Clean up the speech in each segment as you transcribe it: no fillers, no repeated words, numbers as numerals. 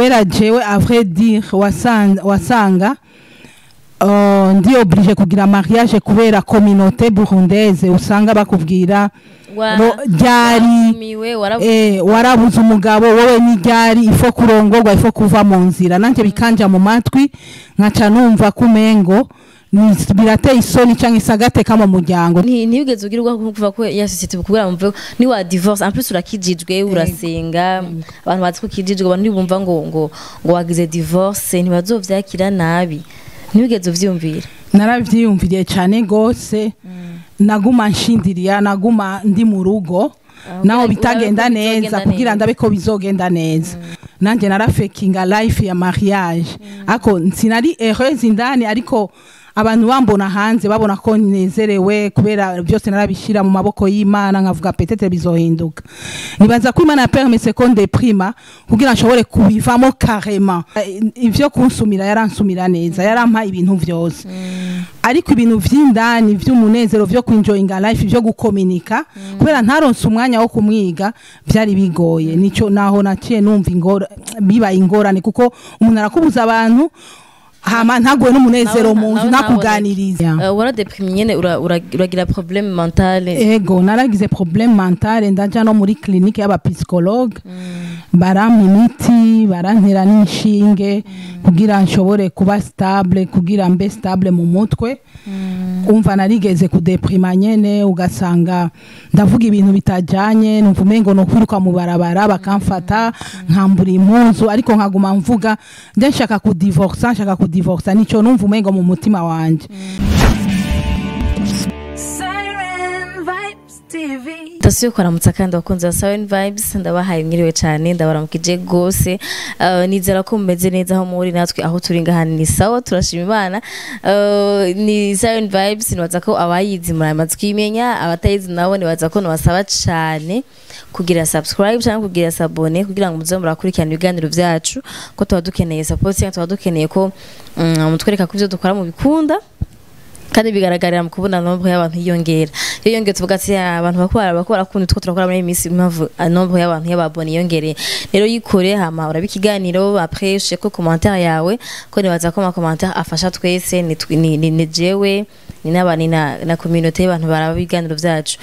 Kubera jewe, à vrai dire, wasanga ndi obligé kugira mariage kubera communauté burundaise. Usanga bakubwira ryari Watumiwe, warabuze umugabo wowe, ni ryari ifo kurongorwa, ifo kuva mu nzira. Nanjye bikanja mu matwi, nkaca numva kumengo birateye isoni cyangwa isagateka mu muryango. Ntibigeze ugira kuva ko ya société bukubwira mvuye ni wa divorce? En plus urakijijwe, urasenga, abantu bazi ko ukijijwe. Abantu ntibumva ngo wagize divorce, ntibazovyakira nabi? Ntibigeze uvyumvira? Naravyiyumviriye cyane gose. Naguma nshindiriya, naguma ndi mu rugo naho bitagenda urabe ko neza bizogenda kugira neza. Ndabe ko bizogenda neza. Nanjye narafekinga life ya mariage, ariko sinari heureuse indani, ariko abantu bambona hanze babona ko nezerewe, kubera byose narabishyira mu maboko y'Imana, nkavuga peut-être bizohinduka. Nibaza ko Imana yapermise ko ndeprima kugira nshobore kubivamo carrément. Ivyo kunsumira yaransumira neza, yarampa ibintu vyose, ariko ibintu vy'indani vy'umunezero, vyo kwinjoyinga life, vyo gukominika, kubera ntaronse umwanya wo kumwiga, vyari bigoye. Nico naho naciye numva bibaye ingorane, kuko umuntu arakubuza abantu, hama ntaguwe n'umunezero mu nzu, ntakuganiriza. Waradeprimye nyene, uragira problème mentale? Ego, naragize problème mentale, ndaja no muri clinique y'abapsychologue, barampa imiti, barantera n'inshinge kugira nshobore kuba stable, kugira mbe stable mu mutwe. Umva, narigeze kudeprima nyene, ugasanga ndavuga ibintu bitajanye, numva umengo no kwiruka mu barabara bakamfata nkambura impuzu, ariko nkaguma mvuga nje nshaka kudivorsa, nshaka kudivorsa. Nico numva umengo mu mutima wanje. Siren Vibes TV. Ndasubiye kuramutsa kandi abakunzi ba Siren Vibes, ndabahaye mwiriwe cyane, ndabaramukije gose. Nizera ko mumeze neza aho muri, natwe aho turi ngaha ni sawa, turashima Imana. Ni Siren Vibes, nibaza ko abayizi muramaze kuyimenya, abatayizi nabo nibaza ko nabasaba cyane kugira subscribe cyangwa kugira s'abonner kugira ngo muze murakurikirana ibiganiro byacu, ko tuba dukeneye support cyangwa tuba dukeneye ko mutwereka ko ibyo dukora mu bikunda, kandi bigaragarira mu kubona nombre y'abantu yiyongera. Iyo yongeye tuvuga ati: "Ah, abantu bakora bakunda utwo turakora muri iyi minsi." Impamvu nombre y'abantu y'ababone yiyongereye rero, yikore hama urabe ikiganiro, après ushire commentaire yawe, ko nibaza ko ama commentaire afasha twese, ni jewe, ni n'abani na communauté y'abantu baraba ibiganiro byacu.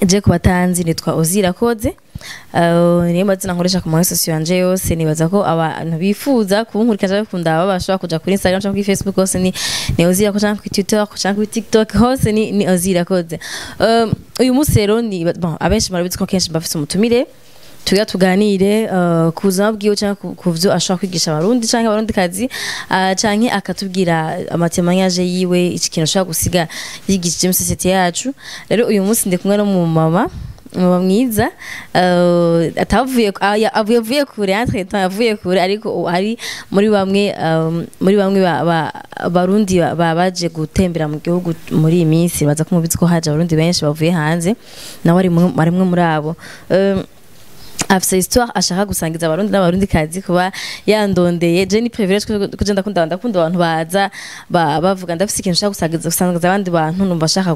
Je ku batanzi nitwa Ozira Koze. Niyo mazina nkoresha ku ma réseaux yanje yose. Nibaza ko abantu bifuza kunkurikira cyangwa kundaba bashobora kuja kuri Instagram cyangwa kuri Facebook, hose ni Ozira ko, cyangwa kuri Twitter cyangwa kuri TikTok, hose ni Ozira Koze. Uyu munsi rero ni bon, abenshi murabizi ko kenshi mbafise umutumire tuya tuganire ku buzima bwiwe cyangwa ku vyo ashobora kwigisha Abarundi canke Abarundikazi, canke akatubwira ama témoignage yiwe, iki kintu ashobora gusiga yigishije muri société yacu. Rero uyu munsi ndi kumwe no mu mama, mama mwiza, atavuye avuye kure, entre temps avuye kure, ariko ubu ari muri bamwe Barundi baje gutembera mu gihugu muri iyi minsi. Baza ko mubizi ko haje Abarundi benshi bavuye hanze, nawe ari mwe muri abo. Afise histoire ashaka gusangiza Abarundi n'Abarundi kazi. Kuba yandondeye, je ni privilège, ko je ndakunda abantu baza bavuga: "Ndafise ikintu nshaka gusangiza abandi bantu, numva ashaka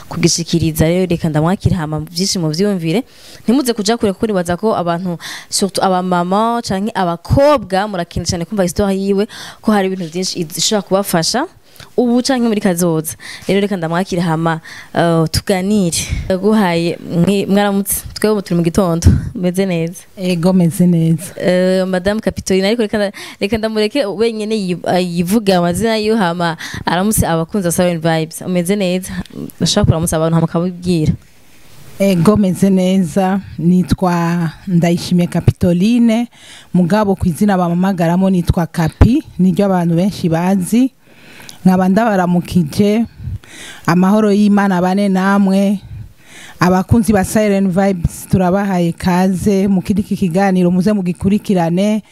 kugishikiriza." Rero reka ndamwakira, hama byinshi mu vyumvire. Ntimuze kuja kure, kuko nibaza ko abantu, surtout abamama canke abakobwa, murakeneye cyane kumva histoire yiwe, ko hari ibintu byinshi ishobora kubafasha ubu canke muri kazoza. Rero reka ndamwakira, hama tuganire. Guhaye mwaramutse, twebwe turi mu gitondo. Meze neza? Ego, meze neza. Madame Capitoline, ariko reka ndamureke wenyene yivuge amazina yiwe, hama aramutse abakunzi ba Siren Vibes. Umeze neza? Bashobora kuramutsa abantu hama akabibwira. Ego, meze neza. Nitwa Ndayishimiye Capitoline, mugabo ku izina bamamagaramo nitwa Kapi, niryo abantu benshi bazi. Nkaba ndabaramukije, amahoro y'Imana bane namwe. Abakunzi ba Siren Vibes, turabahaye kaze mu kindi kiganiro, muze mugikurikirane,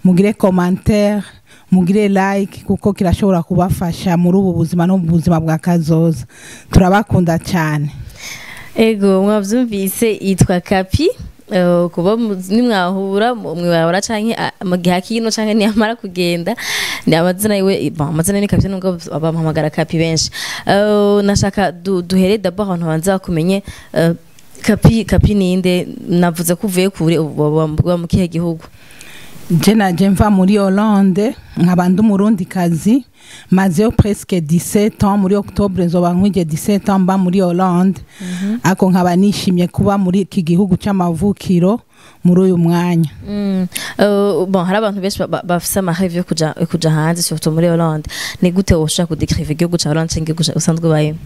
mugire commentaire, mugire like, kuko kirashobora kubafasha muri ubu buzima no mu buzima bwa kazoza. Turabakunda cyane. Ego, mwavyumvise, yitwa Kapi. Kuba nimwahura mwibarabara canke mu gihe akino canke niyamara kugenda, ni amazina yiwe. Bon, amazina ni Kapi nubwo bamuhamagara Kapi benshi. Nashaka duhere d'abord abantu banza bakumenye. Kapi, Kapi ninde? Navuze ko uvuye kure, uba mu kihe gihugu? Je naje mva muri Hollande, nkaba ndi Umurundikazi, mazeyo presque 17 ans. Muri octobre nzoba nkwije 17 ans mba muri Hollande, ako nkaba nishimye kuba muri iki gihugu c'amavukiro muri uyu mwanya. Bon, hari abantu benshi bafise ama rêve yo kuja hanze, surtout muri Hollande. Ni gute woshobora kudécrire igihugu ca Hollande canke igihugu usanzwe ubayemo?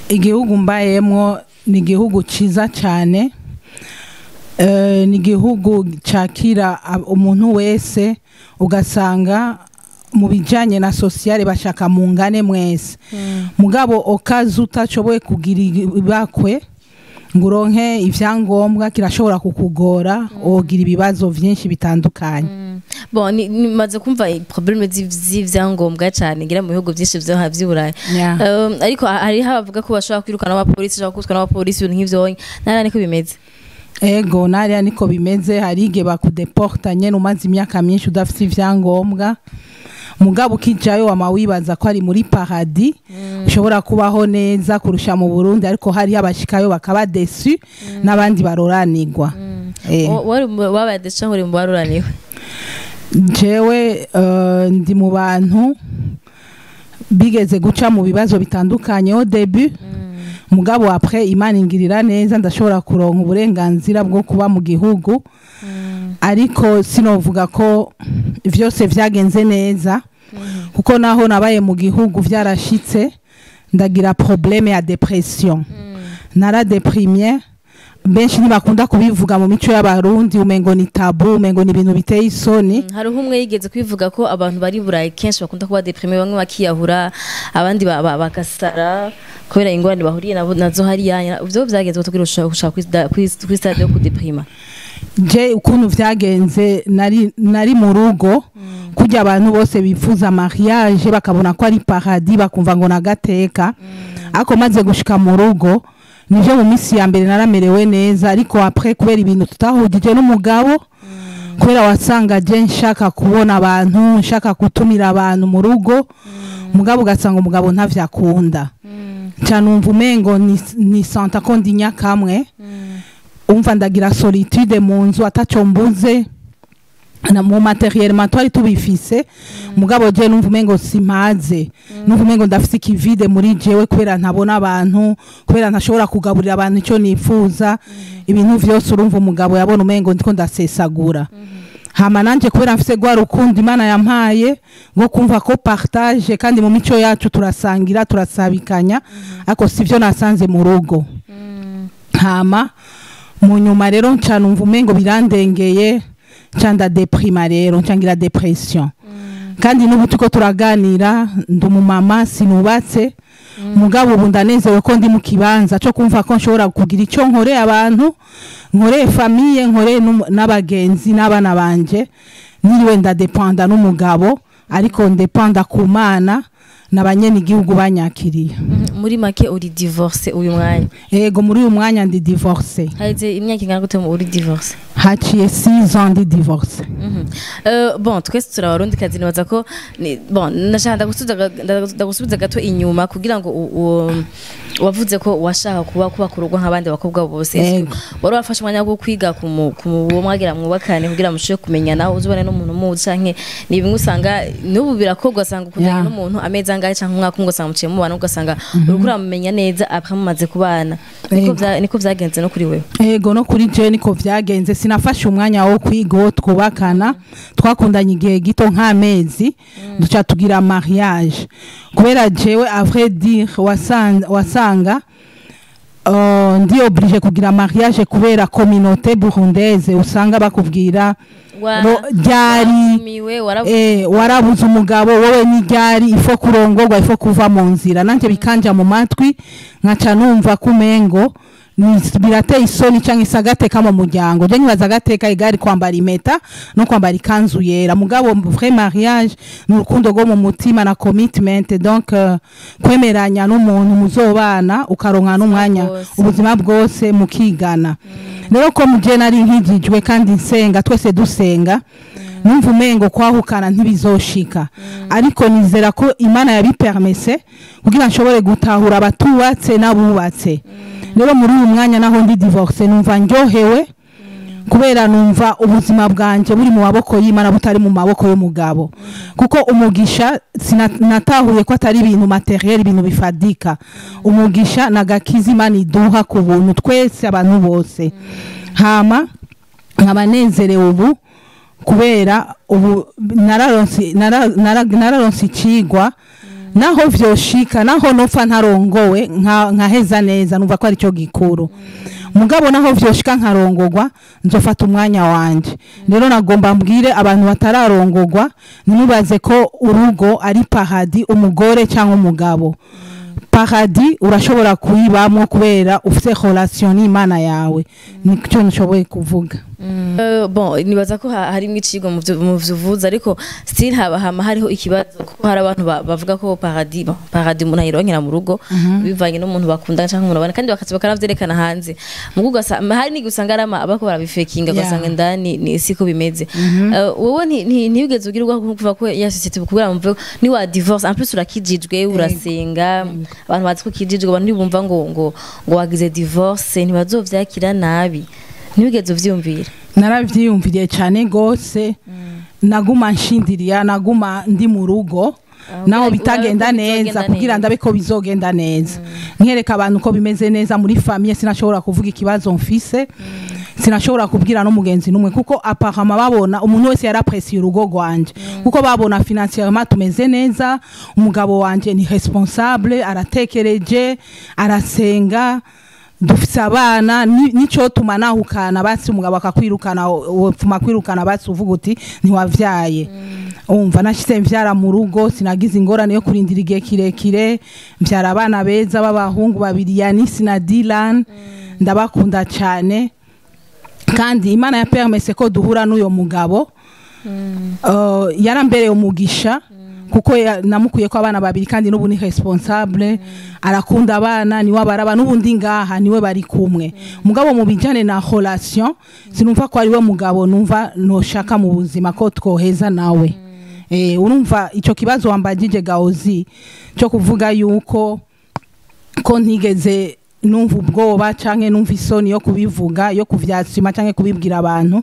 Igihugu mbayemwo ni igihugu ciza cyane. Ni igihugu cakira umuntu wese, ugasanga mu bijanye na sociale bashaka mungane mwese. Mugabo okazi utashoboye kugira ibakwe ngo uronke ivyangombwa, kirashobora kukugora, wogira ibibazo vyinshi bitandukanye. Bon, maze kumva problème z'ivyangombwa cyane ngira mu bihugu byinshi vyo vy'i Burayi. Ariko hariho abavuga ko bashobora kwirukana n'abapolisi, bashobora gukubitwa n'abapolisi, ibintu nk'ivyo. Nara niko bimeze? Ego, nariya niko bimeze. Hari igihe bakudeporta nyene umaze imyaka myinshi udafite ivyangombwa. Mugabo ukijayo wama wibaza ko ari muri paradis, ushobora kubaho neza kurusha mu Burundi, ariko hariyo abashikayo bakaba déçus n'abandi baroranirwa. Wari wabaye déçu canke uri mu baruraniwe? Jewe ndi mu bantu bigeze guca mu bibazo bitandukanye au début, mugabo après Imana ingirira neza, ndashobora kuronka uburenganzira bwo kuba mu gihugu. Ariko sinovuga ko vyose vyagenze neza, kuko naho nabaye mu gihugu vyarashitse ndagira problème ya dépression, naradéprimye. Benshi ntibakunda kubivuga mu mico y'Abarundi, umengo ni tabou, umengo ni ibintu biteye isoni. Hariho umwe yigeze kwivuga ko abantu bari i Burayi kenshi bakunda kuba déprimé, bamwe bakiyahura, abandi bagasara kubera ingorane bahuriye nazo hariya. Ivyo vyagenze gute kugira ushaka kuri stade yo kudéprima? Je ukuntu vyagenze, nari mu rugo kurya abantu bose bifuza mariage, bakabona ko ari paradis, bakumva ngo nagateka. Ariko maze gushika mu rugo, nivyo, mu minsi ya mbere naramerewe neza, ariko après kubera ibintu tutahugije n'umugabo, kubera wasanga je nshaka kubona abantu, nshaka gutumira abantu mu rugo, mugabo ugasanga umugabo ntavyakunda. Nca numva umengo ni santa ko ndi nyakamwe, umva ndagira solitude mu nzu, ataco mbuze na mu matériellement twari tubifise. Mugabo je numva umengo simpaze, numva umengo ndafise ikivide muri jewe, kubera ntabona abantu, kubera ntashobora kugaburira abantu icyo nifuza, ibintu vyose. Urumva umugabo yabona umengo ndiko ndasesagura. Hama nanje kubera mfise gwa rukundo Imana yampaye ngo kumva ko partage, kandi mu mico yacu turasangira, turasabikanya, ariko sivyo nasanze mu rugo. Hama mu nyuma rero nca numva umengo birandengeye, nca ndadéprima rero, nca ngira dépression. Kandi n'ubu turiko turaganira ndi umumama, sinubatse. Mugabo ubu ndanezerewe ko ndi mu kibanza cyo kumva ko nshobora kugira icyo nkoreye abantu, nkoreye famille, nkoreye n'abagenzi n'abana banje, niriwe ndadépenda n'umugabo, ariko ndépenda ku Mana n'abanyegihugu banyakiriye. Muri make uri divorcé uyu mwanya? Ego, muri uyu mwanya ndi divorcé. Haheze imyaka ingana gute uri divorcé? Haciye 6 ans ndi divorcé. Bon, twese turi Abarundi kazi, nibaza ko bon, ndashaka ndagusubiza gato inyuma kugira ngo wavuze ko washaka kuba ku rugo nk'abandi bakobwa bose. Ego. Wari wafashe umwanya wo kwiga ku uwo mwagira mwubakane kugira mushobore kumenyana, uzubane n'umuntu muzi, canke ni bimwe usanga n'ubu birakorwa, usanga ukundanye n'umuntu amezi angahe canke umwaka umwe, ugasanga muciye mubana, ugasanga uriko uramumenya neza après mumaze kubana? Niko Ego. Niko vyagenze no kuri wewe? Ego, no kuri jewe niko vyagenze. Sinafashe umwanya wo kwiga uwo twubakana. Twakundanye igihe gito nk'amezi, duca tugira mariage, kubera jewe à vrai dire wasanga ndi obligé kugira mariage kubera communauté burundaise, usanga bakubwira ryari Watumiwe, warabuze umugabo wowe, ni ryari, ifo kurongorwa, ifo kuva mu nzira. Nanjye bikanja mu matwi, nkaca numva kumengo birateye isoni cyangwa se agateka mu muryango. Je nkibaza agateka igari kwambara impeta no kwambara ikanzu yera, mugabo vrai mariage ni urukundo rwo mu mutima na commitment, donc kwemeranya n'umuntu muzobana, ukaronka n'umwanya bwose. Ubuzima bwose mukigana. Rero ko muje nari nkijijwe kandi nsenga, twese dusenga, numva umengo kwahukana ntibizoshika. Ariko nizera ko Imana yabipermise kugira nshobore gutahura abatubatse n'abubatse. Rero muri uyu mwanya naho ndi divorcé, numva ndyohewe. Kubera numva ubuzima bwanje buri mu maboko y'Imana, butari mu maboko y'umugabo. Kuko umugisha natahuye ko atari ibintu matériel, ibintu bifadika. Umugisha nagakiza Imana iduha ku buntu twese, abantu bose. Hama nkaba nezerewe ubu kubera ubu nararonse icigwa. Naho vyoshika, naho nopfa ntarongowe, nkaheza neza, numva ko aricyo gikuru. Mugabo naho vyoshika nkarongogwa, nzofata umwanya wanje. Rero nagomba mbwire abantu batararongogwa, ntimubaze ko urugo ari paradis, umugore cyangwa umugabo. Paradis urashobora kuyibamwo kubera ufite relation n'Imana yawe. Nicyo nshoboye kuvuga. Bon, nibaza ko harimwo icigwa mu vyo uvuze, ariko still haba hama hariho ikibazo, kuko hari abantu bavuga ko paradis, bon, paradis umuntu ayironkera mu rugo bivanye n'umuntu bakunda canke umuntu babana, kandi bakaza bakanavyerekana hanze. Mugo ugasanga hari n'igihe usanga ari abako barabifekinga, ugasanga indani ni siko bimeze. Wowe ntiwigeze ugira ubwoba kuva ko ya société kugira mvuge ni wa divorce? En plus urakijijwe, urasenga, abantu bazi ko ukijijwe, abantu ntibumva ngo wagize divorce, ntibazovyakira nabi? Ntiwigeze uvyiyumvira? Naravyiyumviriye cyane gose. Naguma nshindiriya, naguma ndi mu rugo naho bitagenda urabe ko neza bizogenda kugira neza. Ndabe ko bizogenda neza, nkereka abantu ko bimeze neza. Muri famille sinashobora kuvuga ikibazo mfise, sinashobora kubwira n'umugenzi n'umwe, kuko apparemment babona umuntu wese yarapresiye urugo rwanje, kuko babona financièrement tumeze neza, umugabo wanje ni responsable, aratekereje, arasenga, dufise abana. Nico tuma nahukana, basi umugabo akakwirukana, wopfuma kwirukana, basi uvuga uti ntiwavyaye. Umva, nashyize mvyara mu rugo, sinagize ingorane yo kurindira igihe kirekire. Mvyara abana beza b'abahungu babiri, Yanisi na Dylan, ndabakunda cyane. Kandi Imana ya permise ko duhura n'uyo mugabo. Yarambereye umugisha kuko namukuye ko abana babiri, kandi n'ubu ni responsable, arakunda abana, niwe abaraba. N'ubu ndi ngaha niwe bari kumwe. Mugabo mu bijane na relation, sinumva ko ari we mugabo numva noshaka mu buzima ko twoheza nawe. Urumva ico kibazo wambajije, Gaozi, cyo kuvuga yuko ko ntigeze numva ubwoba canke numva isoni yo kubivuga, yo kuvyasima canke kubibwira abantu,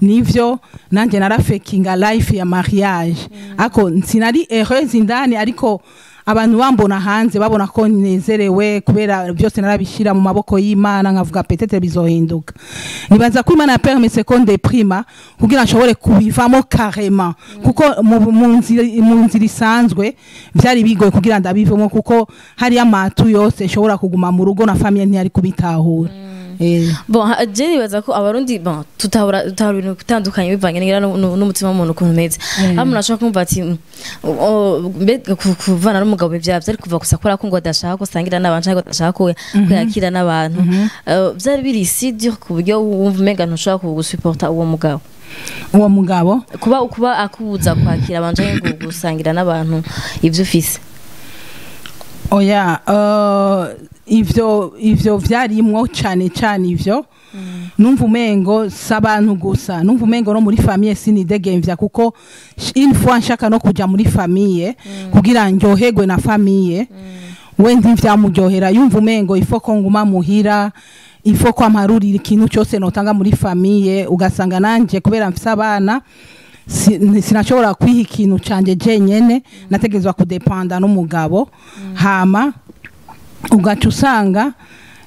nivyo. Nanje narafekinga life ya mariage, ako sinari heureuse indani, ariko abantu bambona hanze babona ko nezerewe, kubera byose narabishira mu maboko y'Imana, nkavuga peut-être bizohinduka. Nibaza ko Imana yapermise ko ndeprima kugira nshobore kubivamo carrément, kuko mu nzira isanzwe byari bigoye kugira ndabivemo, kuko hari amatu yose nshobora kuguma mu rugo na famille ntiyari kubitahura. Bon, je nibaza ko Abarundi, bon, tutahura ibintu bitandukanye bivanye ngira n'umutima w'umuntu ukuntu umeze. Aho umuntu ashobora kumva ati mbega kuvana n'umugabo vyari kuva gusa kubera ko ngo adashaka ko asangira n'abantu cyangwa adashaka ko yakira n'abantu. Vyari biri si dur ku buryo wumva umenga ntushobora gusuporta uwo mugabo? Uwo mugabo? Kuba akubuza kwakira abantu canke gusangira n'abantu ivyo ufise. Oya, ivyo vyarimwo cane cane. Ivyo numva umengo si abantu gusa, numva umengo no muri famille sinidegemvya, kuko une fois nshaka no kuja muri famille kugira ndyoherwe na famille, we ntivyamuryohera. Yumva umengo ifo ko nguma muhira, ifo ko amparurira ikintu cyose notanga muri famille. Ugasanga nanje kubera mfise abana, sinashobora kwiha ikintu canje jenyene, nategerezwa kudepanda n'umugabo. Hama ugaca usanga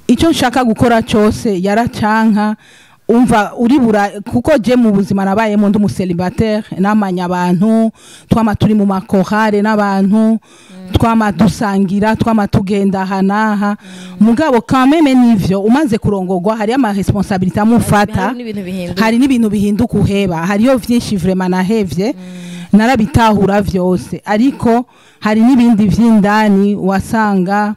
icyo nshaka gukora cyose yaracanka. Umva, uribura, kuko je mu buzima nabayemo ndi umucélibataire, namanya abantu, twama turi mu makorale n'abantu, twama dusangira, twama tugenda aha n'aha. Mugabo quand même nivyo, umaze kurongorwa hari ama responsabilité amufata. Hari n'ibintu bihinduka. Hari n'ibintu bihinduka uheba. Hariyo vyinshi vraiment nahevye, narabitahura vyose, ariko hari n'ibindi vy'indani wasanga,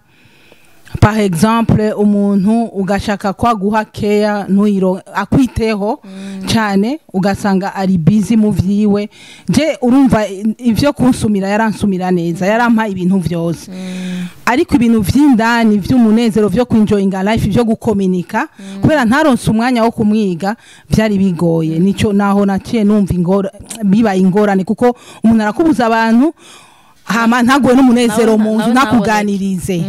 par exemple, umuntu ugashaka kwaguha keya ntuyiro akwiteho cyane, ugasanga ari busy mu vyiwe. Je urumva, ivyo kunsumira yaransumira neza, yarampa ibintu vyose, ariko ibintu vy'indani vy'umunezero, vyo kwinjoyinga life, vyo gukominika, kubera ntaronse umwanya wo kumwiga, vyari bigoye. Nico naho naciye numva ingora, bibaye ingorane, kuko umuntu arakubuza abantu. Hama ntaguwe n'umunezero Nawe mu nzu, nawe nakuganirize.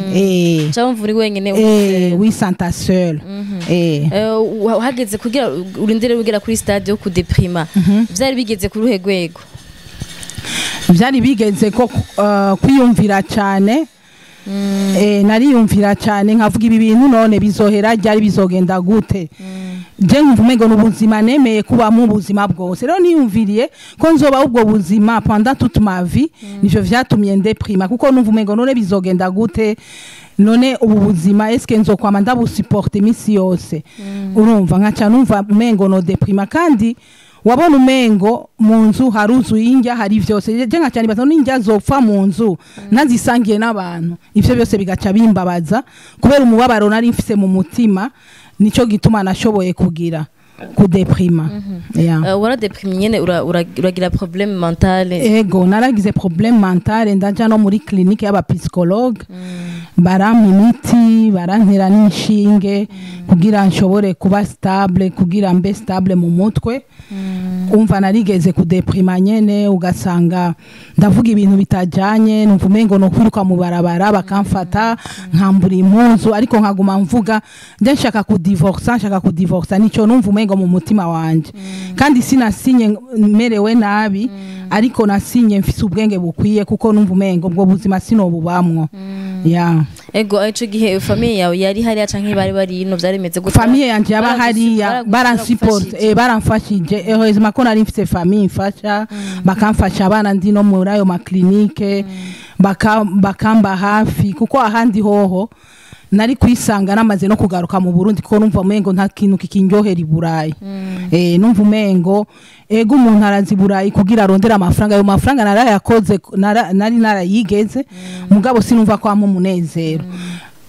Cyangwa uri wenyine. Wisanta seul. Uhageze kugira urindire ugera kuri stade yo kudeprima, vyari bigeze ku ruhe rwego? Byari bigeze ko kwiyumvira cyane. Nariyumvira cyane, nkavuga ibi bintu none bizohera ryari, bizogenda gute? Je nkumva umengo n'ubuzima nemeye kubamo ubuzima bwose. Rero niyumviriye ko nzoba ubwo buzima pendant toute ma vie, nivyo vyatumye ndeprima, kuko numva umengo none bizogenda gute, none ubu buzima eske nzokwama ndabusuporte imisi yose? Urumva, nkaca numva umengo no deprima. Kandi wabona umengo mu nzu haruzuye indya, hari vyose. Je nkaca nibaza n'indya zopfa mu nzu nazisangiye n'abantu. Ivyo byose bigaca bimbabaza kubera umubabaro nari mfise mu mutima. Nico gituma nashoboye kugira kudeprima, yeah. Waradeprimye nyene, uragira problème mentale? Ego, naragize problème mentale, ndaja no muri clinique y'abapsychologue, barampa imiti, barantera n'inshinge kugira nshobore kuba stable, kugira mbe stable mu mutwe. Umva, narigeze kudeprima nyene, ugasanga ndavuga ibintu bitajanye, numva umengo no kwiruka mu barabara bakamfata nkambura impuzu, ariko nkaguma mvuga nje nshaka kudivorsa, nshaka kudivorsa. Nico numva umengo mu mutima wanje. Kandi sinasinye merewe nabi, ariko nasinye mfise ubwenge bukwiye, kuko numva umengo ubwo buzima sinobubamwo, yeah. Ego, ico gihe famille yawe yari hariya canke bari bari ino, vyari bimeze gute? Famille yanje yaba hariya. Baransupport. Baramfashije, heureusement ko nari mfise famille imfasha, bakamfasha abana ndi no muri ayo maklinike, bakamba hafi, kuko ahandi hoho nari kwisanga namaze no kugaruka mu Burundi, kuko numva umengo nta kintu kikinyohera i Burayi. Numva umengo ego, umuntu araza i Burayi kugira arondere amafaranga. Ayo mafaranga narayakoze, nari narayigeze, mugabo sinumva ko ampa umunezero.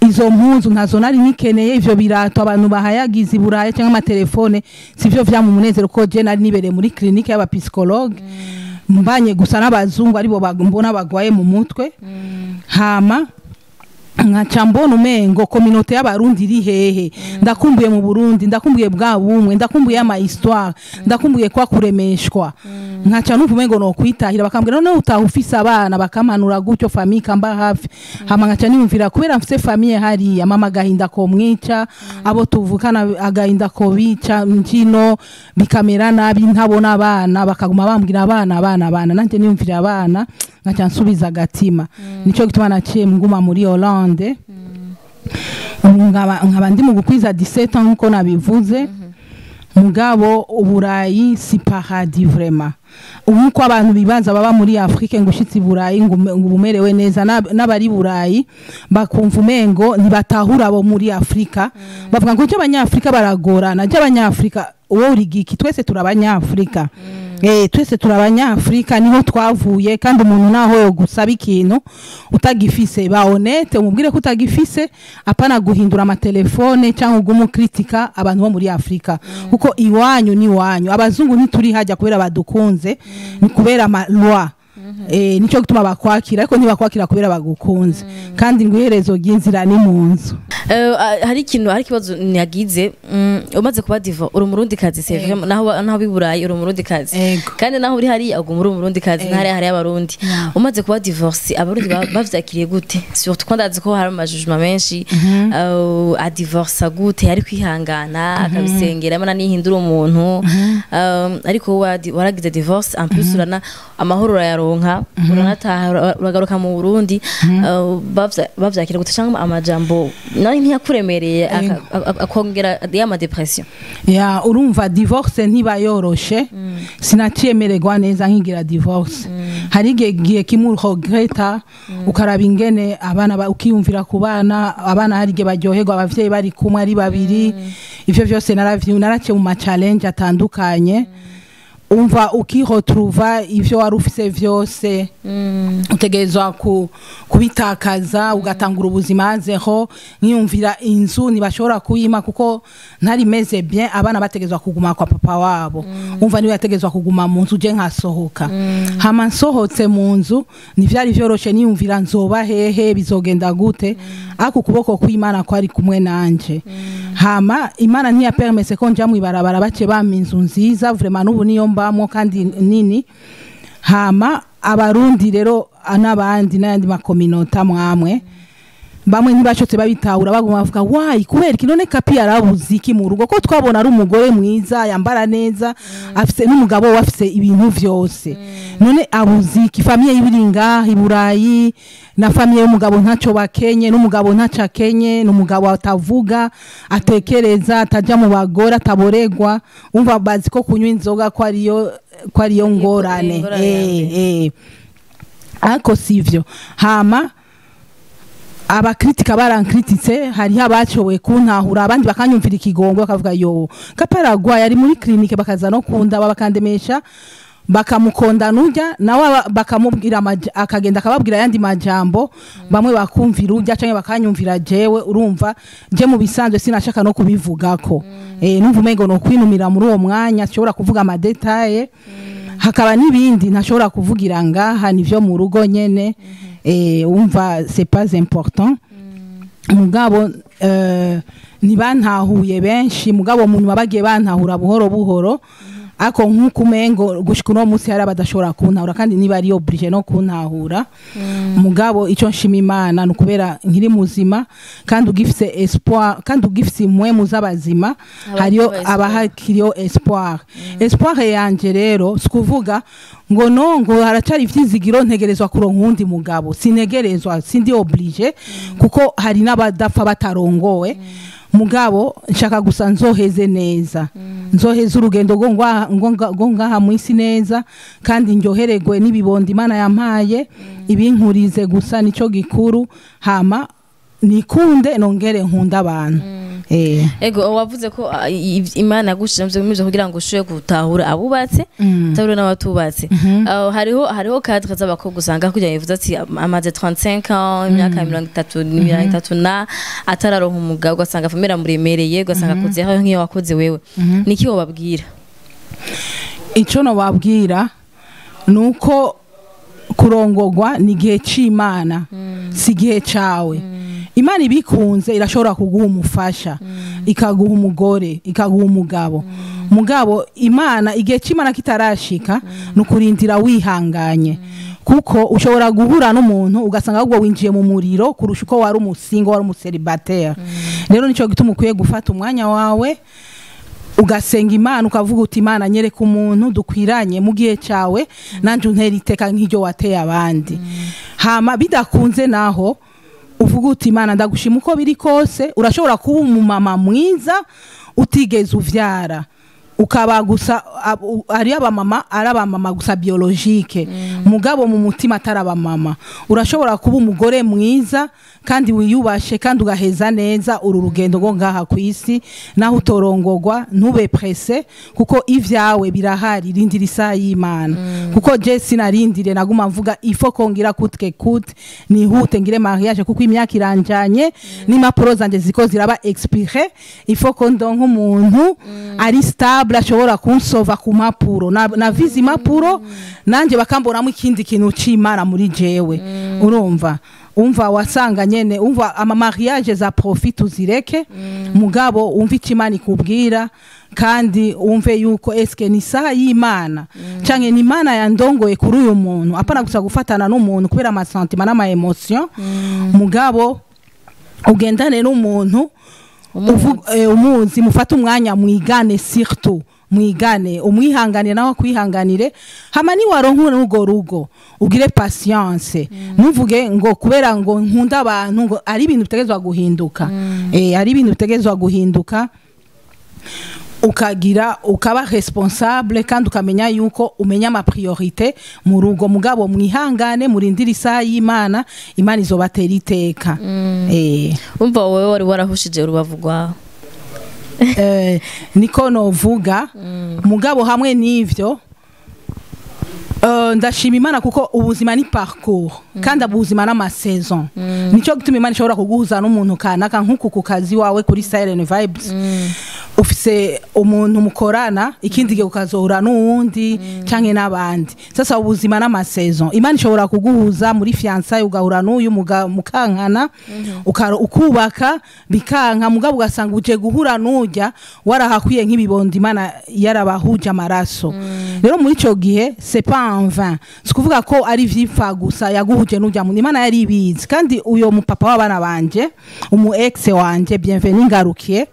Izo mpuzu ntazo nari nikeneye, ivyo birato abantu bahayagiza i Burayi cyangwa amatelefone sivyo vyampa umunezero, kuko je nari nibereye muri clinique y'abapsychologue, mbanye gusa n'abazungu aribo mbona bagwaye mu mutwe. Hama nkaca mbona umengo communauté y'Abarundi iri hehe? Ndakumbuye mu Burundi, ndakumbuye bwa bumwe, ndakumbuye ama histoire, ndakumbuye kwa kuremeshwa. Nkaca numva umengo no kwitahira, bakambwira none utaha ufise abana, bakampanura gutyo, famille kamba hafi. Hama nkaca niyumvira kubera mfise famille hariya, mama agahinda ko mwica, abo tuvukana agahinda ko bica, njino bikamera nabi, ntabona abana, bakaguma bambwira abana, abana, abana. Nanje niyumvira abana, nkaca nsubiza agatima. Nico gituma naciye nguma muri Hollande. Ubu nkaba ndi mu gukwiza 17 ans nkuko nabivuze. Mugabo Uburayi si paradis vraiment nkuko abantu bibaza baba muri Afrique, ngo ushitse i Burayi ngo ubumerewe neza. N'abari Burayi bakumva umengo ntibatahura abo muri Afrika, bavuga ngo cyo Abanyafrika baragorana, cyo Abanyafrika. Wowe uri giki? Twese turi Abanyafrika. Twese turi Abanyafrika, niho twavuye. Kandi umuntu naho yo gusaba ikintu utagifise, ba honnête, umubwire ko utagifise, apana guhindura amatelefone cyangwa ugumukritika abantu bo muri Afrika, kuko iwanyu ni iwanyu. Abazungu ntituri hajya kubera badukunze, ni kubera ama loi. Nico gituma bakwakira, ariko ntibakwakira kubera bagukunze. Kandi ngo iherezo ry'inzira ni mu nzu. Hari ikintu, hari ikibazo nagize. Umaze kuba divorcée, uri Umurundi kazi, c'est vrai, naho biburayi uri Umurundi kazi. Ego. Kandi naho uri hariya uguma uri Umurundi kazi, ntari hari Abarundi. Umaze kuba divorcée, Abarundi bavyakiriye gute? Surtout ko ndazi ko hari amajugement menshi, adivorsa gute, ari kwihangana akabisengera, Imana nihindura umuntu. Ariko wowe waragize divorce, en plus urana amahoro, urayaronka, uranataha, uragaruka mu Burundi. Bavyakira gute, cyangwa amajambo nari ntiyakuremereye akongera ya ma dépression? Ya, urumva, divorce ntiba yoroshe. Sinaciyemererwa neza nkigira divorce. Hari igihe kimwe uregreta, ukaraba ingene abana ukiyumvira ku bana. Abana hari igihe baryoherwa abavyeyi bari kumwe ari babiri. Ivyo vyose naraciye mu ma challenge atandukanye. Umva, ukiretrouva ivyo wari ufise vyose utegerezwa kubitakaza, ugatangura ubuzima zéro. Nkiyumvira inzu ntibashobora kuyima kuko ntari meze bien, abana bategerezwa kuguma kwa papa wabo. Umva, niwe yategerezwa kuguma mu nzu, je nkasohoka. Hama nsohotse mu nzu ntivyari vyoroshe, niyumvira nzoba hehe, bizogenda gute? Ariko ukuboko kw'Imana kwari kumwe nanje. Hama Imana ntiyapermese ko nja mw'ibarabara, bace bampa inzu nziza vraiment, n'ubu niyo mbamwo kandi nini. Hama Abarundi rero n'abandi n'ayandi ma communautés amwamwe. Bamwe ntibashotse babitahura, baguma bavuga: "Why? Kubera iki none Kapi yarabuze iki mu rugo, ko twabona ari umugore mwiza, yambara neza, afise n'umugabo we, afise ibintu vyose, none abuze iki? Famille yiwe iri ngaha i Burayi, na famille y'umugabo ntacyo bakenye, n'umugabo ntacyo akenye, n'umugabo atavuga, atekereza, atajya mu bagore, ataboregwa." Umva, bazi ko kunywa inzoga ko ariyo ngorane. Ingorane ya mbere. Ariko sivyo. Hama abakritika barankrititse, hariho abashoboye kuntahura, abandi bakanyumvira ikigongwe, bakavuga: "Yo, Kaparagwa ari muri clinique." Bakaza no kundaba, bakandemesha, bakamukonda nujya nawe bakamubwira akagenda akababwira ayandi majambo. Bamwe bakumvira ujya canke bakanyumvira jewe. Urumva, je mu bisanzwe sinashaka no kubivugako. Numva umengo no kwinumira muri uwo mwanya, nshobora kuvuga ama détails, hakaba n'ibindi ntashobora kuvugira ngaha, nivyo mu rugo nyene. Umva, c'est pas important. Mugabo ntibantahuye benshi, mugabo mu nyuma bagiye bantahura buhoro buhoro. Ariko nk'uko umengo gushika uno munsi hari abadashobora kuntahura, kandi niba ari obligé no kuntahura. Mugabo icyo nshima Imana ni ukubera nkiri muzima, kandi ugifise espoir, kandi ugifise impwemu z'abazima. Hariyo espoir. Abahakiriyo espoir. Espoir yanje rero si kuvuga ngo no ngo haracari ivyizigiro, ntegerezwa kuronka uwundi mugabo. Sintegerezwa, sindi obligé, kuko hari n'abadapfa batarongowe. Mugabo nshaka gusa nzoheze neza, nzoheze urugendo rwo ngaha mu isi neza, kandi ndyohererwe n'ibibondo Imana yampaye, ibinkurize gusa, nico gikuru. Hama nikunde, nongere nkunda abantu. Ego, wavuze ko Imana yagushije mu byo kugira ngo ushobore gutahura abubatse, utahura n'abatubatse. Hariho cadre z'abakobwa usanga kugira ngo bivuze ati amaze 35 ans, imyaka 30, 30 na atararonka umugabo, ugasanga famille iramuremereye, ugasanga akoze nk'iyo wakoze wewe. Niki wobabwira? Icyo nobabwira ni uko kurongogwa ni igihe cy'Imana, si igihe cyawe. Imana ibikunze irashobora kuguha umufasha, ikaguha umugore, ikaguha umugabo. Mugabo Imana, igihe cy'Imana kitarashika, ni ukurindira wihanganye, kuko ushobora guhura n'umuntu ugasanga ahubwo winjiye mu muriro kurusha uko wari umusingo, wari umu célibataire. Rero nicyo gituma ukwiye gufata umwanya wawe, ugasenga Imana, ukavuga uti: "Imana, nyereka umuntu dukwiranye mu gihe cyawe, nanjye untera iteka nk'iryo wateye abandi." Hama bidakunze naho, uvuga uti: "Imana, ndagushima uko biri kose." Urashobora kuba umumama mwiza utigeze uvyara, ukaba gusa ari abamama, ari abamama gusa biologique, mugabo mu mutima atari abamama. Urashobora kuba umugore mwiza kandi wiyubashe, kandi ugaheza neza uru rugendo rwo ngaha ku isi naho utorongogwa. Ntube pressé, kuko ivyawe birahari. Rindira isaha y'Imana, kuko je sinarindire, naguma mvuga: "Ifo kongira coûte que coûte, nihute ngire mariage, kuko imyaka iranjanye n'impapuro zanje ziko ziraba expiré. Ifo ko ndonka umuntu ari stable, ashobora kunsova ku mpapuro na visa impapuro, nanje bakambonamo ikindi kintu c'Imana muri jewe." Urumva, umva, wasanga nyene, umva, ama mariage za profit uzireke. Mugabo umva icyo Imana ikubwira, kandi umve yuko eske ni isaha y'Imana canke ni Imana yandongoye kuri uyu muntu. Apana gusa gufatana n'umuntu kubera ama sentiments n'ama émotions, mugabo ugendane n'umuntu umuzi, mufate umwanya mwigane, surtout mwigane, umwihanganire nawe akwihanganire. Hama niwaronka urwo rugo, ugire patience. Ntuvuge ngo kubera ngo nkunda abantu, ngo ari ibintu bitegerezwa guhinduka. Ari ibintu bitegerezwa guhinduka, ukagira ukaba responsable, kandi ukamenya yuko umenya ama priorité mu rugo. Mugabo mwihangane, murindire isaha y'Imana, Imana izobatera iteka. Umva, wowe wari warahushije urubavu rwawe. Niko novuga. Mugabo hamwe n'ivyo, ndashima Imana, kuko ubuzima ni parcours, kandi ubuzima n'ama saison. Nico gituma Imana ishobora kuguhuza n'umuntu kanaka, nk'uku ku kazi wawe kuri Siren Vibes. Ufise umuntu mukorana, ikindi gihe ukazohura n'uwundi canke n'abandi. Sasa ubuzima n'ama saisons, Imana ishobora kuguhuza muri fiançailles ugahura n'uyu mukankana, ukubaka bikanka, mugabo ugasanga uje guhura n'urya warahakwiye nk'ibibondo, Imana yarabahuje amaraso. Rero muri ico gihe c'est pas en vain, si kuvuga ko ari vyipfa gusa yaguhuje n'urya muntu, Imana yari ibizi. Kandi uyo mupapa w'abana banje, umu ex wanje Bienvenue Ngarukiye,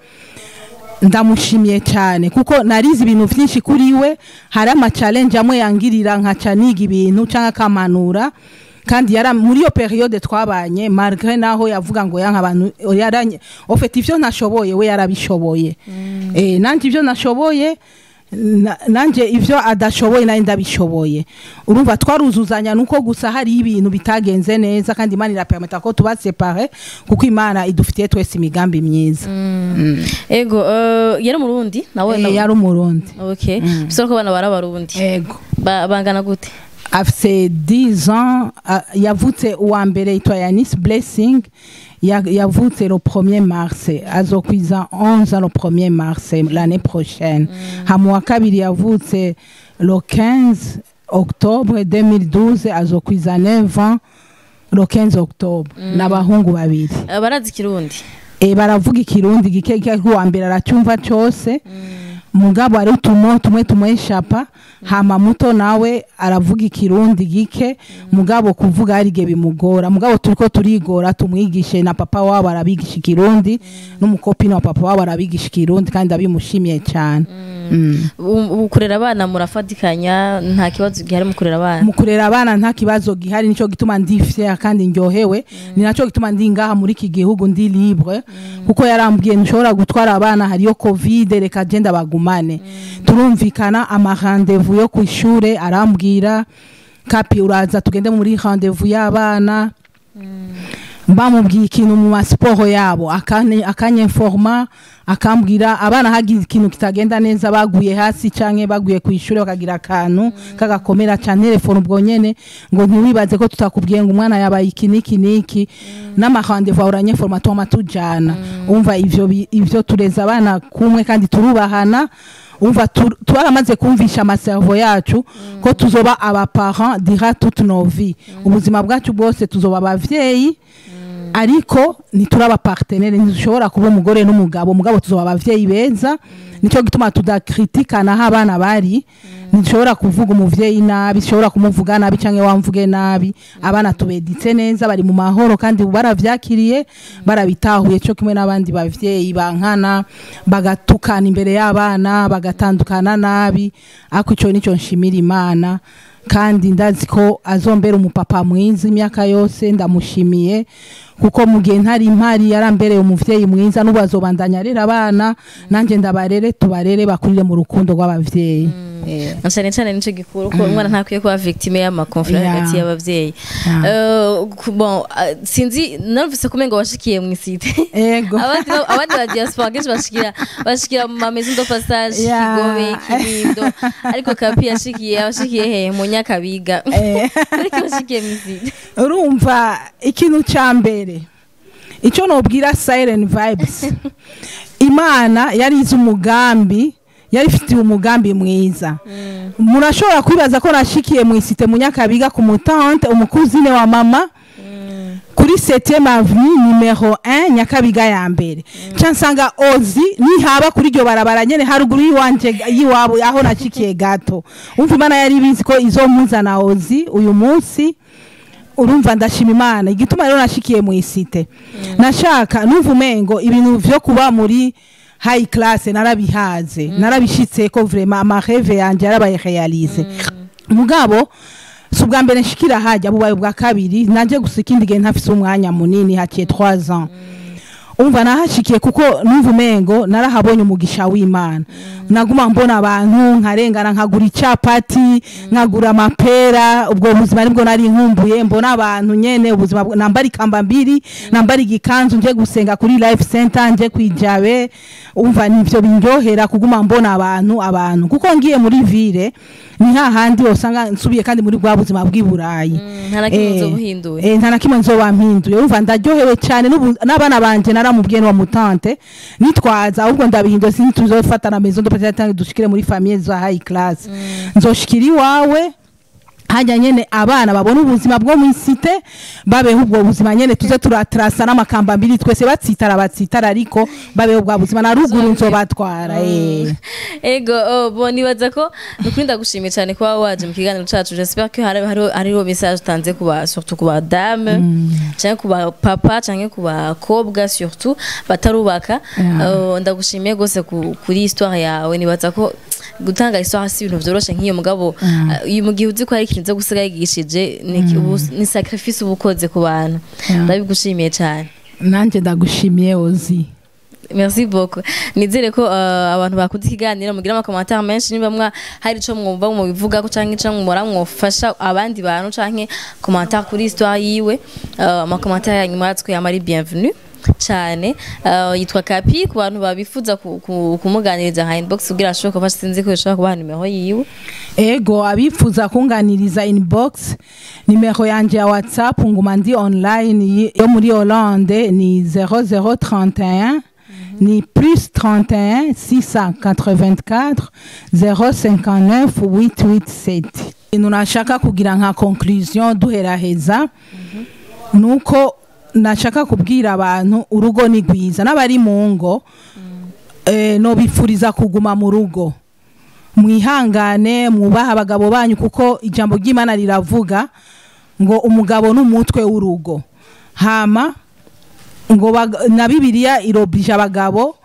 ndamushimiye cyane kuko narize ibintu byinshi kuri we. Hari ama challenge amwe yangirira nkaca niga ibintu cyangwa akamanura. Kandi yara muri iyo période twabanye, malgré naho yavuga ngo yanka abantu, yaranye en fait ivyo ntashoboye we yarabishoboye. Nanje ivyo nashoboye nanje ivyo adashoboye nari ndabishoboye. Urumva twaruzuzanya, nuko gusa hari ibintu bitagenze neza, kandi Imana irapermeta ko tuba séparés kuko Imana idufitiye twese imigambi myiza. Ego, yari Umurundi nawe? Yari Umurundi. Okay, bisaba ko abana bari Abarundi? Ego. Bangana gute? Afise 10 ans. Yavutse uwa mbere yitwa Yanis Blessing, yavutse le 1er mars, azokwiza 11 ans le 1er mars l'année prochaine. Hama uwa kabiri yavutse le 15 octobre 2012, azokwiza 9 ans le 15 octobre. N'abahungu babiri. Barazi Ikirundi? Baravuga Ikirundi gike gike, ariko uwa mbere aracyumva cyose, mugabo ari utumo tumwe tumweshapa. Hama muto nawe aravuga Ikirundi gike, mugabo kuvuga hari igihe bimugora, mugabo turiko turigora tumwigishe, na papa wabo arabigisha Ikirundi, n'umu copine wa papa wabo arabigisha Ikirundi, kandi abimushimiye cyane. Ubu kurera abana murafatikanya, nta kibazo gihari mu kurera abana? Mu kurera abana nta kibazo gihari, nico gituma ndi fier kandi ndyohewe, ni naco gituma ndi ngaha muri iki gihugu ndi libre, kuko yarambwiye ntushobora gutwara abana, hariyo Covid, reka genda bagumane. Turumvikana ama rendez-vous yo kwishure, arambwira kapi uraza tugende muri rendez-vous y'abana, bamubwiye ikintu mu masiporo yabo akanyinforma, akambwira abana hagize ikintu kitagenda neza, baguye hasi canke baguye ku ishure bakagira akantu kagakomera cane, telefone ubwo nyene ngo ntiwibaze ko tutakubwiye ngo umwana yabaye iki niki niki, n'ama rendez-vous uranyinforma, twama tujana. Umva ivyo tureza abana kumwe kandi turubahana. Umva twaramaze kumvisha ama cerveaux yacu ko tuzoba aba parents durant toute nos vies, ubuzima bwacu bwose tuzoba abavyeyi, ariko ntituraba partenaire, ntidushobora kuba umugore n'umugabo, mugabo tuzoba abavyeyi beza. Nicyo gituma tudakritikana aho abana bari, ntidushobora kuvuga umuvyeyi nabi, ushobora kumuvuga nabi canke wamvuge nabi. Abana tubeditse neza, bari mu mahoro kandi baravyakiriye, barabitahuye, cyo kimwe n'abandi bavyeyi bankana bagatukana imbere y'abana, bagatandukana nabi. Ariko ico nico nshimira Imana, kandi ndazi ko azombera umupapa mwiza imyaka yose. Ndamushimiye kuko mu gihe ntari impari yarambereye umuvyeyi mwiza, n'ubu azobandanya arera abana, nanjye ndabarere, tubarere bakurire mu rukundo rw'abavyeyi. Na cyane cyane nico gikuru ko umwana ntakwiye kuba victime y'ama conflits hagati y'abavyeyi. Bon, sinzi, narumvise kumengo washikiye mu isite. Ego. Abandi ba diaspora kenshi bashikira mu ma maison de passage, Kigobe, Kinindo, ariko Kapi yashikiye he? Mu Nyakabiga. Ariko washikiye mu isite? Urumva ikintu cya mbere icyo nobwira Siren Vibes, Imana yari izi umugambi, yari ifitiye umugambi mwiza. Murashobora kwibaza ko nashikiye mu isite mu Nyakabiga ku mu tante, umu cousine wa mama, kuri 7e avenue numéro 1, Nyakabiga ya mbere, nca nsanga Ozi nihaba kuri iryo barabara nyene haruguru y'iwanje, y'iwabo aho nashikiye gato. Umva Imana yari ibizi ko izomuzana Ozi uyu munsi. Urumva ndashima Imana. Igituma rero nashikiye mu isite, nashaka numva umengo ibintu vyo kuba muri high class narabihaze, narabishitse ko vraiment ama rêves yanje yarabaye réalisé. Mugabo si ubwa mbere nshikira hajya, bubaye ubwa kabiri. Nanje gusa ikindi gihe ntafise umwanya munini, haciye 3 ans. Umva nahashikiye kuko numva umengo narahabonye umugisha w'Imana. Naguma mbona abantu nkarengana, nkagura icapati, nkagura amapera. Ubwo buzima nibwo nari nkumbuye, mbona abantu nyene ubuzima nambara ikamba mbiri, nambara igikanzu, nje gusenga kuri Life Center, nje kwijabe. Umva nivyo binryohera, kuguma mbona abantu, kuko ngiye muri ville ni hahandi usanga nsubiye kandi muri bwa buzima bw'i Burayi. Nta na kimwe uzoba uhinduye. Nta na kimwe nzoba mpinduye. Urumva ndaryohewe cyane n'abana banje. Naramubwiye n'uwa mutante nitwaza, ahubwo ndabihindura, sinituzofata na maison de paternité, dushikire muri famille za high class. Nzoshikira iwawe hajya nyene, abana babona ubuzima bwo mu cité, babeho ubwo buzima nyene, tuze turatrasa n'amakamba mbiri twese, batsitara batsitara, ariko babeho bwa buzima na ruguru nzobatwara. Ego, oh, bon, nibaza ko nukuri ndagushimiye cyane kuba waje mu kiganiro cacu. J'espère que hari hariho message utanze kuba, surtout ku ba dame canke ku ba papa canke ku bakobwa, surtout batarubaka. Ndagushimiye gose kuri histoire yawe. Nibaza ko gutanga histoire si ibintu vyoroshe nk'iyo, mugabo mu gihe uzi ko hari ikintu uza gusiga yigishije, ni sacrifice uba ukoze ku bantu. Ndabigushimiye cyane. Nanjye ndagushimiye, Ozi. Merci beaucoup. Nizere ko abantu bakunze ikiganiro, mugira ama commentaire menshi niba mwa hari ico mwumva mubivuga ko canke ico mwora mwofasha abandi bantu canke commentaire kuri histoire yiwe. Ama commentaire yanyu mwatwe yamari bienvenue cyane. Yitwa Kapi, ku bantu babifuza kumuganiriza nka inbox kugira ashobore kubafasha, sinzi ko yoshobora kubaha nimero yiwe. Ego, abifuza kunganiriza inbox, nimero yanje ya WhatsApp, nguma ndi online, yo muri Hollande ni 0031, ni plus 31 684 059 887. Ikintu nashaka kugira nka conclusion duheraheza, nuko nashaka kubwira abantu, urugo ni rwiza, n'abari mu ngo nobifuriza kuguma mu rugo, mwihangane, mwubahe abagabo banyu, kuko ijambo ry'Imana riravuga ngo umugabo n'umutwe w'urugo. Hama ngo na Bibiliya irobije abagabo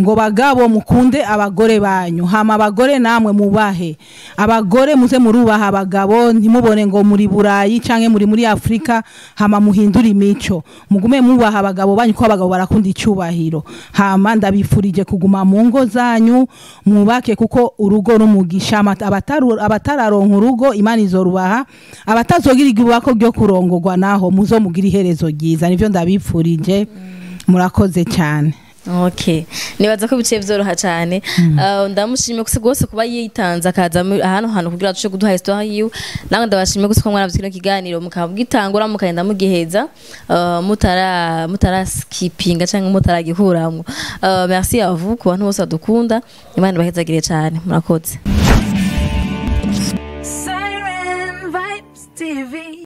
ngo bagabo mukunde abagore banyu. Hama abagore namwe mubahe abagore, muze murubaha abagabo, ntimubone ngo muri Burayi canke muri Afrika hama muhindure imico. Mugume mubaha abagabo banyu, ko abagabo barakunda icyubahiro. Hama ndabifurije kuguma mu ngo zanyu, mwubake, kuko urugo n'umugisha. Abatararonka urugo, Imana izorubaha. Abatazogira igibako ryo kurongorwa, naho muzo mugira iherezo ryiza. Nivyo ndabifurije. Murakoze cyane. Okay. Nibaza ko biciye vyoroha cyane. Ndamushimiye gose kuba yitanze akaza hano hantu kugira dushobore kuduha histoire yiwe. Nawe ndabashimiye gose ko mwaravye kino kiganiro, mukabwitangura mukagenda mugiheza, mutara skipinga canke mutaragikuramwo. Merci à vous, ku bantu bose badukunda. Imana ibahezagire cyane. Murakoze. Siren Vibes TV.